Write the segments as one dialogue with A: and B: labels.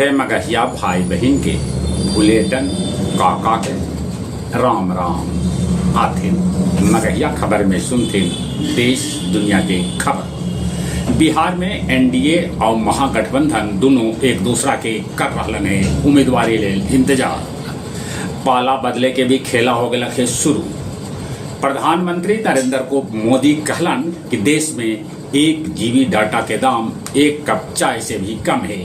A: सभे मगहिया भाई बहिन के भुलेटन काका के राम राम। आथिन मगहिया खबर में सुनथिन देश दुनिया के खबर। बिहार में एनडीए और महागठबंधन दोनों एक दूसरा के कर रहलन है उम्मीदवारी लेल इंतजार। पाला बदले के भी खेला हो गया है शुरू। प्रधानमंत्री नरेंद्र को मोदी कहलन कि देश में 1 जीबी डाटा के दाम एक कप चाय से भी कम है।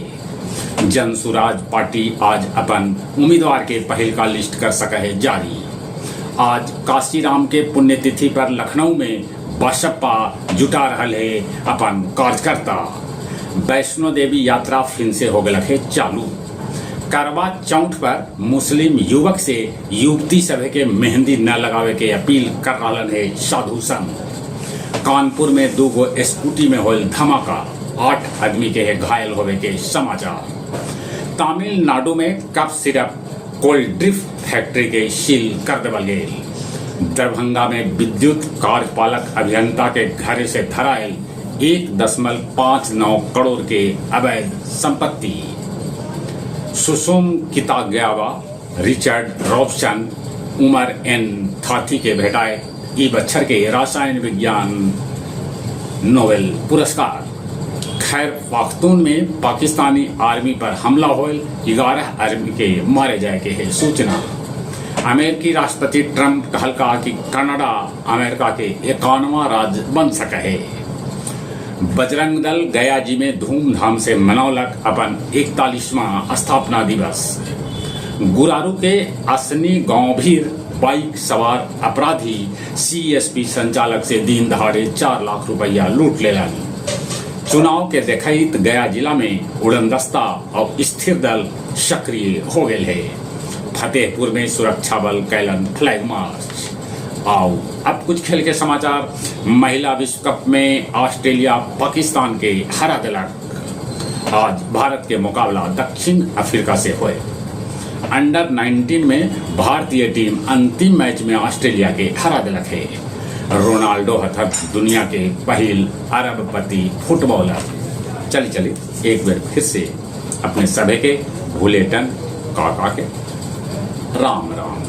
A: जन सुराज पार्टी आज अपन उम्मीदवार के पहल का लिस्ट कर सके है जारी। आज काशीराम के पुण्यतिथि पर लखनऊ में बसपा जुटा रहल है अपन कार्यकर्ता। वैष्णो देवी यात्रा फिर से हो गया है चालू। करवा चौथ पर मुस्लिम युवक से युवती सभे के मेहंदी न लगावे के अपील कर रहलन है साधु संत। कानपुर में दो गो स्कूटी में होल धमाका, 8 आदमी के है घायल होवे के समाचार। तमिलनाडु में कफ सिरप कोल्ड्रिफ फैक्ट्री के सील कर देवल गेल। दरभंगा में विद्युत कार्यपालक अभियंता के घर से धरायल 1.59 करोड़ के अवैध संपत्ति। सुसुम किताग्यावा, रिचर्ड रॉबसन, उमर एन थाथी के भेटाए ई बच्छर के रसायन विज्ञान नोबेल पुरस्कार। खैबर पख्तून में पाकिस्तानी आर्मी पर हमला होल, 11 आर्मी के मारे जाए के है सूचना। अमेरिकी राष्ट्रपति ट्रंप कहलका कि कनाडा अमेरिका के 91वां राज्य बन सके है। बजरंग दल गया जी में धूमधाम से मनौलक अपन 41वां स्थापना दिवस। गुरारू के असनी गांव भीर बाइक सवार अपराधी सीएसपी संचालक से दिन दहाड़े 4 लाख रुपया लूट लेलन। चुनाव के देखत गया जिला में उड़नदस्ता और स्थिर दल सक्रिय हो गए है। फतेहपुर में सुरक्षा बल कैलन फ्लैग मार्च। आओ अब कुछ खेल के समाचार। महिला विश्व कप में ऑस्ट्रेलिया पाकिस्तान के हरा दिलक। आज भारत के मुकाबला दक्षिण अफ्रीका से हुए। अंडर 19 में भारतीय टीम अंतिम मैच में ऑस्ट्रेलिया के हरा दिलक है। रोनाल्डो हथत दुनिया के पहिल अरबपति फुटबॉलर। चली चली, एक बार फिर से अपने सभे के भूलेटन काका के राम राम।